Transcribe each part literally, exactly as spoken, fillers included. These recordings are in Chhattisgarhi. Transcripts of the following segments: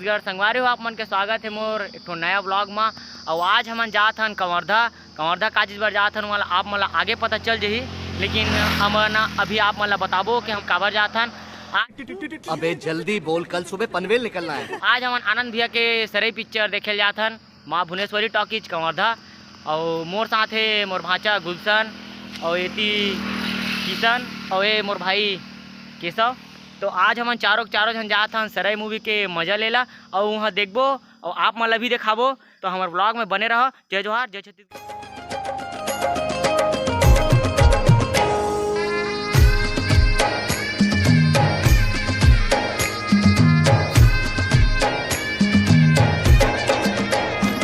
अगर संगवारी हो, आप मन के स्वागत हे मोर एक ठो नया vlog मा। अउ आज हमन जात हन कवर्धा। कवर्धा का चीज बर जात हन, वाला आप मन ला आगे पता चल जही, लेकिन हमन अभी आप मन ला बताबो कि हम काबर जात हन। आ- अबे जल्दी बोल, कल सुबह पनवेल निकलना है। आज हमन आनंद भैया के सरई picture देखे जात हन। माँ भुवनेश्वरी टॉकीज कवर्धा। अउ मोर साथ हे मोर भांचा गुलशन, अउ एती किशन, अउ ए मोर भाई केशव। तो आज हमन चारों चारों झन जात हन सरई movie के मजा लेला, अउ वहाँ देखबो अउ आप मन ला भी देखाबो। तो हमर vlog में बने रहो। जय जोहार, जय छत्तीसगढ़।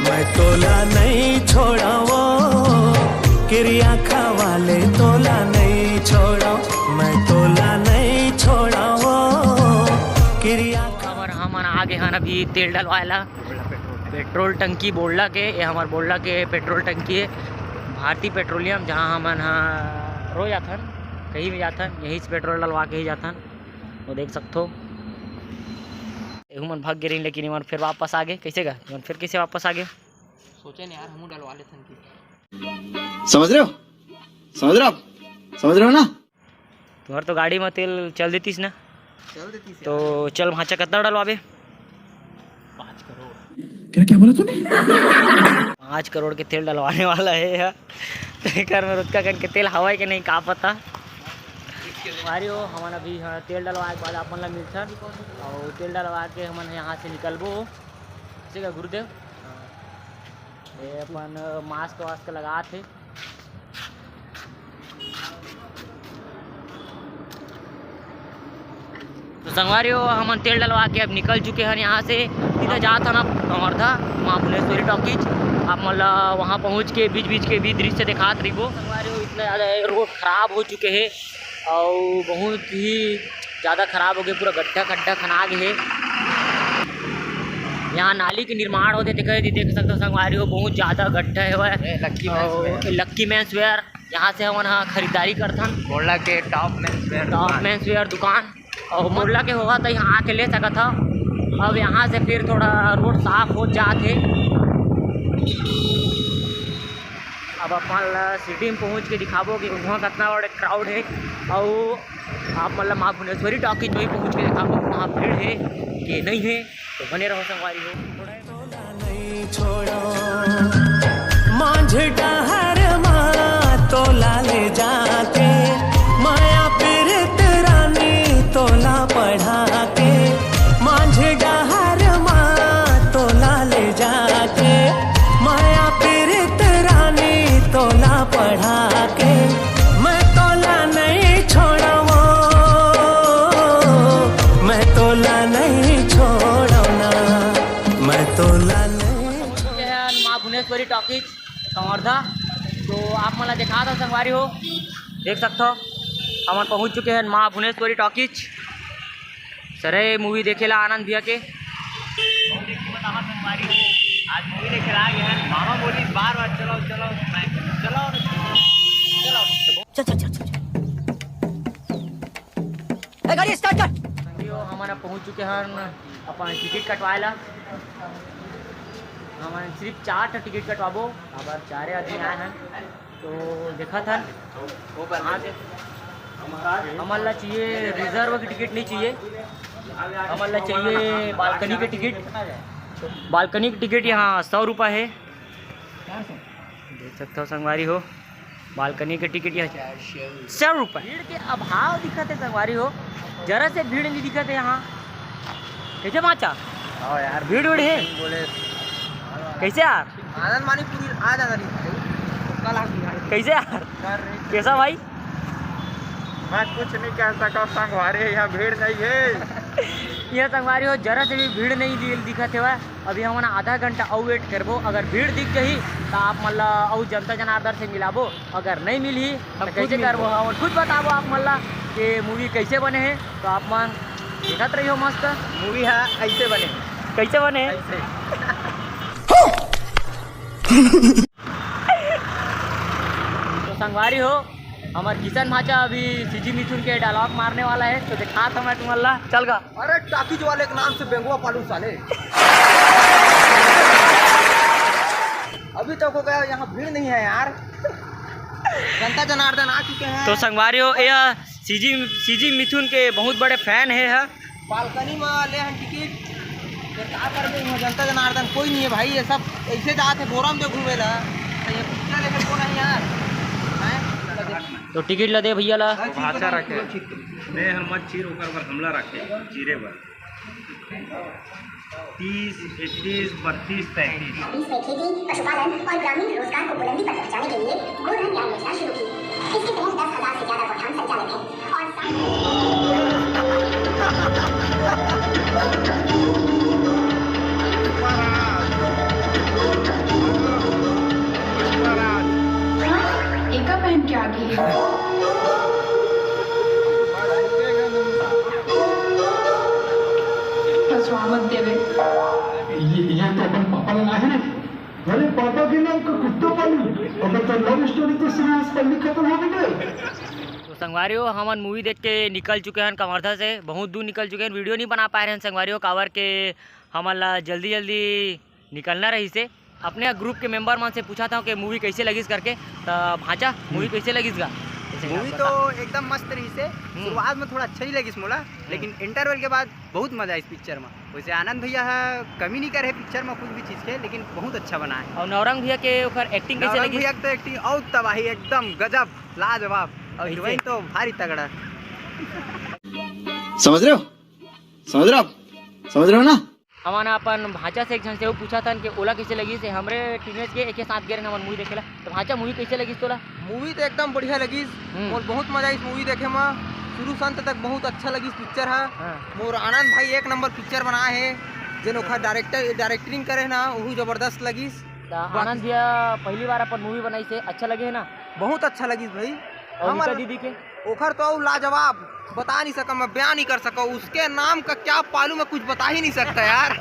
मैं तोला नहीं छोड़ावो, किरिया खवाले तोला नहीं छोड़ो, मैं तोला नहीं छोड़ावो, किरिया और हमन आ गे हन अभी तेल डलवाए ला पेट्रोल टंकी बोड़ला के। ये हमर बोड़ला के पेट्रोल टंकी है, भारतीय पेट्रोलियम, जहाँ हमन ह रोज आथन, कहीं भी जाथन, यहीं से पेट्रोल डलवा के ही जाथन। वो देख सकथो, एहू मन भाग गे रहिन, लेकिन इमन फिर वापस आ गे। कैसे गा इमन फिर कैसे वापस आ गे? सोचे नहीं यार, हमू डलवा लेथन कि समझ रहे हो? समझ रहे हो आप? समझ रहे हो ना? तुम्हार तो गाड़ी में तेल चल देतीस ना, चल देती से तो चल भांचा कतना डलवाबे? पाँच करोड़। क्या क्या बोला तूने? पाँच करोड़ के तेल डलवाने वाला है यार। तो एकर में रुतका कन के तेल हवाई के नहीं, का पता। भारी हो, हमन अभी, हाँ, तेल डलवाए के बाद अपन ला मिलथन, और तेल डलवा के हमन यहाँ से निकलबो। ठीक है गुरुदेव, ये अपन मास्क वास्क लगा थे। तो संगवारी हो, हमन तेल डलवा के अब निकल चुके हैं यहाँ से। सीधा जात हन अब कवर्धा माँ भुवनेश्वरी टॉकीज। आप मन ला वहाँ पहुँच के बीच बीच के भी दृश्य दिखात रहिबो। संगवारी हो, इतना ज़्यादा रोड खराब हो चुके हैं और बहुत ही ज़्यादा खराब हो गए, पूरा गड्ढा खड्ढा खना गए है। यहाँ नाली के निर्माण होते दिखाई दे, देख सकते हो संगवारी हो, बहुत ज़्यादा गड्ढा है वह। ए, लक्की मेंस और लक्की मेंस वेयर, यहाँ से हमन ह खरीदारी करथन। बोला के top men's wear top men's wear दुकान और मोहल्ला के होगा तो यहाँ आके ले सकत ह। अब यहाँ से फिर थोड़ा रोड साफ हो जात है। अब अपन ला सिटी में पहुँच के दिखाबो कि वहाँ कितना बड़े क्राउड है। और आप मतलब माँ भुवनेश्वरी टॉकीज में भी पहुँच के दिखाबो वहाँ भीड़ है कि नहीं है। तो बने रहो संगवारी हो। नहीं छोड़ो, मांझ डहर मा तोला ले जाके, माया पीरित रानी तोला पढ़ा के, मांझ डहर मा तोला ले जाके, माया पीरित रानी तोला पढ़ा के, मैं तोला नहीं छोड़वो, मैं तोला नहीं छोड़वना, मैं तोला नहीं पहुंच चुके हैं माँ भुवनेश्वरी टॉकीज कवर्धा। तो आप मन ला देखा था संगवारी हो, देख सकते हो हमन पहुंच चुके हैं माँ भुवनेश्वरी टॉकीज। सरई मूवी देखे ला आनंद भैया के। आज मूवी देखे ला आ गए हैं। मामा बोली बार बार चलो चलो, मैं चलो चलो। चल चल चल चल। ए, गाड़ी स्टार्ट कर। संगी हो, हमन अब पहुंच चुके हैं अपन टिकट कटवाए ला। हमन सिर्फ चार ठो टिकट कटवाबो, अब चारे आदमी आए हैं तो देखत हन। हमन ला चाहिए रिजर्व की टिकट नहीं चाहिए, हमन ला चाहिए बालकनी के टिकट। बालकनी की टिकट यहाँ सौ रुपये है, देख सकते हो संगवारी हो। बालकनी के टिकट यहाँ सौ रुपये। भीड़ के अभाव दिखत है संगवारी हो, जरा से भीड़ नहीं दिखत है यहाँ। कैसे बाचा? हाँ यार, भीड़ उड़ है। बोले कैसे यार? आनंद मानी पूरी आ जाता नहीं भाई। कल आ गई यार। कैसे यार? कर रहे कैसा भाई? मैं कुछ नहीं कह सका संगवारी, यहाँ भीड़ नहीं है। ये संगवारी हो, जरा से भी भीड़ नहीं दि- दिखत हेवय। अभी हमन आधा घंटा अउ वेट करबो, अगर भीड़ दिख जही तो आप मन ला अउ जनता जनार्दन से मिलाबो, अगर नहीं मिलही तो खुद कैसे मिलबो। करबो? हमन खुद बताबो आप मन ला कि मूवी कैसे बने हे। तो आप मन देखत रहियो मस्त। मूवी है ऐसे बने। कैसे बने? ऐसे। तो संगवारी हो, हमार किशन भांचा अभी सीजी मिथुन के डायलॉग मारने वाला है, तो दिखात हंव मैं तुमन ला। चल गा। अरे, टॉकीज वाले के नाम से बेंगवा पालू साले। अभी तक हो गया, यहाँ भीड़ नहीं है यार। जनता जनार्दन आ चुके हैं। तो संगवारी हो, यह सीजी सीजी मिथुन के बहुत बड़े फैन है, है। बालकनी में ले हन टिकट। तो का करबे, वहाँ जनता जनार्दन कोई नहीं है भाई, ये सब ऐसे जात है बोरा में दे घूमे ला। तो ये पिक्चर देखे को नहीं यार, हैं? तो टिकट ला दे भैया ला। भांचा रखे। मैं हर मत चीर, ओकर बर हमला रखे, चीरे बर। तीस, इकतीस, बत्तीस, तैंतीस। बीस में खेती, पशुपालन और ग्रामीण रोजगार को बुलंदी पर पहुंचाने के लिए गोधन न्याय योजना शुरू की। इसके तहत दस हजार से ज्यादा गोठान संचालित हैं और सात एका पहन के आ गई है। फसवा मत देवे। ये, ये तो अपन पापा ला नाही रे। अरे पापा के नाम का कुत्ता पालू। अबे तो लव स्टोरी तो सीरियस पहले खत्म हो गई। तो संगवारी हो, हमन मूवी देख के निकल चुके हैं कवर्धा से, बहुत दूर निकल चुके हैं, वीडियो नहीं बना पाए रहे हैं संगवारी हो, काबर के हमन ला जल्दी जल्दी निकलना रहिसे। अपने ग्रुप के मेंबर मन से पूछा था कि मूवी कैसे लगिस करके, त भांचा, मूवी हम्म। कैसे लगिस गा? कैसे मूवी लगा? तो एकदम मस्त रहिसे। हम्म। शुरुआत में थोड़ा अच्छा नहीं लगिस मोला, हम्म। लेकिन इंटरवल के बाद बहुत मजा आइस पिक्चर में। वैसे आनंद भैया है, कमी नहीं करे पिक्चर में कुछ भी चीज़ के, लेकिन बहुत अच्छा बना है। और नौरंग भैया के ओकर एक्टिंग कैसे नौरंग लगिस? भैया के तो एक्टिंग और तबाही, एकदम गजब, लाजवाब। और कैसे? हीरोइन तो भारी तगड़ा। समझ रहे हो? समझ रहे हो आप? समझ रहे हो ना? हमन अपन भांचा से एक झन से वो पूछा था कि ओला कैसे लगिस, हमरे टीनेज के एके साथ गे रहन हमन मूवी देखे ला। तो भांचा, मूवी कैसे लगिस तोला? मूवी तो एकदम बढ़िया लगिस। हम्म। मोर बहुत मजा आइस मूवी देखे में। शुरू से अंत तक बहुत अच्छा लगिस पिक्चर हा। हाँ। मोर आनंद भाई एक नंबर पिक्चर बनाए हे। जेन ओखर डायरेक्टर, डायरेक्टरिंग करे ना, वहू जबरदस्त लगिस। त बस। आनंद भैया पहली बार अपन मूवी बनाइस हे, अच्छा लगे हे ना? बहुत अच्छा लगिस भाई। और हमर उनका दीदी के? ओखर तो अउ लाजवाब, बता नहीं सकम, मैं बयान नहीं कर सकम। उसके नाम का क्या पालू, मैं कुछ बता ही नहीं सकता यार।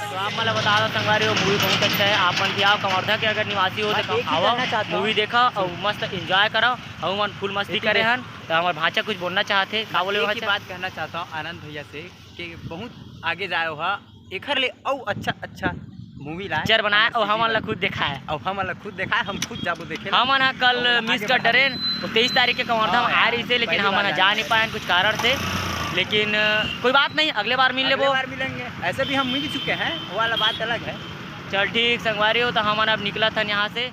तो आप मन ला बता दो संगवारी हो, मूवी बहुत अच्छा है। आप मन भी आओ, कवर्धा के अगर निवासी हो तो आओ, मूवी देखा और मस्त एंजॉय करो। और मन फुल मस्ती करे हन। तो हमार भांचा कुछ बोलना चाहते, का बोले एक ही भांचा? बात कहना चाहता हूँ आनंद भैया से कि बहुत आगे जाए हो, एखर ले अउ अच्छा अच्छा मूवी लाए, पिक्चर बनाए और हमन ला खुद देखाए। और हमन ला खुद देखाए, हम खुद जाबो देखे ला। हमन ह कल और मिस आगे कर बढ़ाबो। डरेन, तो तेईस तारीख के कवर्धा में आए रहिसे, लेकिन हमन ह जा नहीं पाएन कुछ कारण से। लेकिन अ, कोई बात नहीं, अगले बार मिल लेबो। अगले बार मिलेंगे, ऐसे भी हम मिल चुके हैं, वो वाला बात अलग है। चल ठीक संगवारी हो, तो हमन अब निकलत हन यहाँ से।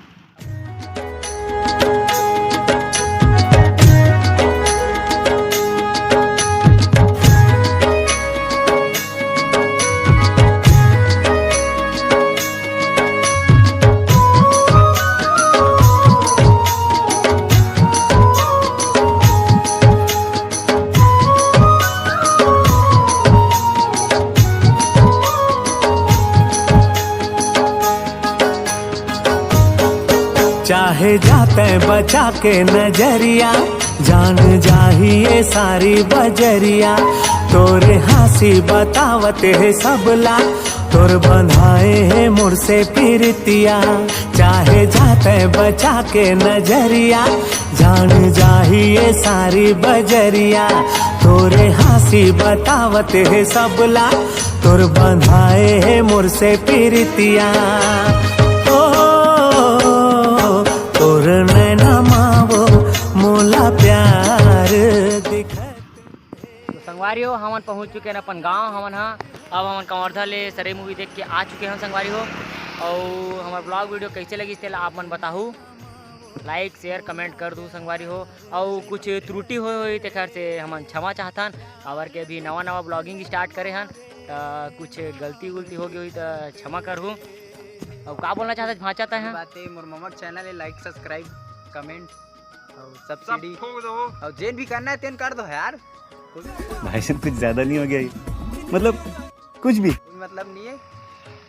चाहे जाते बचा के नजरिया, जान जाही ये सारी बजरिया। तोरे हंसी बतावत हे सबला, तोर बंधाए हे मोर से पीरतिया। चाहे जाते बचा के नजरिया, जान जाही ये सारी बजरिया। तोरे हंसी बतावत हे सबला, तोर बंधाए हे मोर से पीरतिया। ओ, तोर नैना मावो मोला प्यार दिखत। तो संगवारी हो, हमन पहुंच चुके हैं अपन गांव। हमन हा अब हमन कवर्धा ले सरे मूवी देख के आ चुके हैं संगवारी हो। और हमार ब्लॉग वीडियो कैसे लगिस तेला आप मन बताहू, लाइक शेयर कमेंट कर दू संगवारी हो। और कुछ त्रुटि होए होई तेखर से हमन क्षमा चाहथन, काबर के अभी नवा नवा ब्लॉगिंग स्टार्ट करे हन, त कुछ गलती उलती हो गई होई त क्षमा करहू। अब का बोलना चाहत भांचा तैं? बात है, मोर ममक चैनल है, लाइक सब्सक्राइब कमेंट और सब सब्सिडी ठोक दो। और जेन भी करना है तेन कर दो यार। भाई साहब, कुछ ज्यादा नहीं हो गया ये? मतलब कुछ भी। कोई मतलब नहीं है।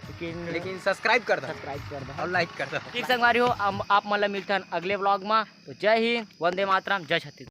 लेकिन लेकिन सब्सक्राइब कर दो। सब्सक्राइब कर दो। और लाइक कर दो। ठीक संगवारी हो, हम आप मन ला मिलथन अगले ब्लॉग में। तो जय हिंद, वंदे मातरम, जय छत्तीसगढ़।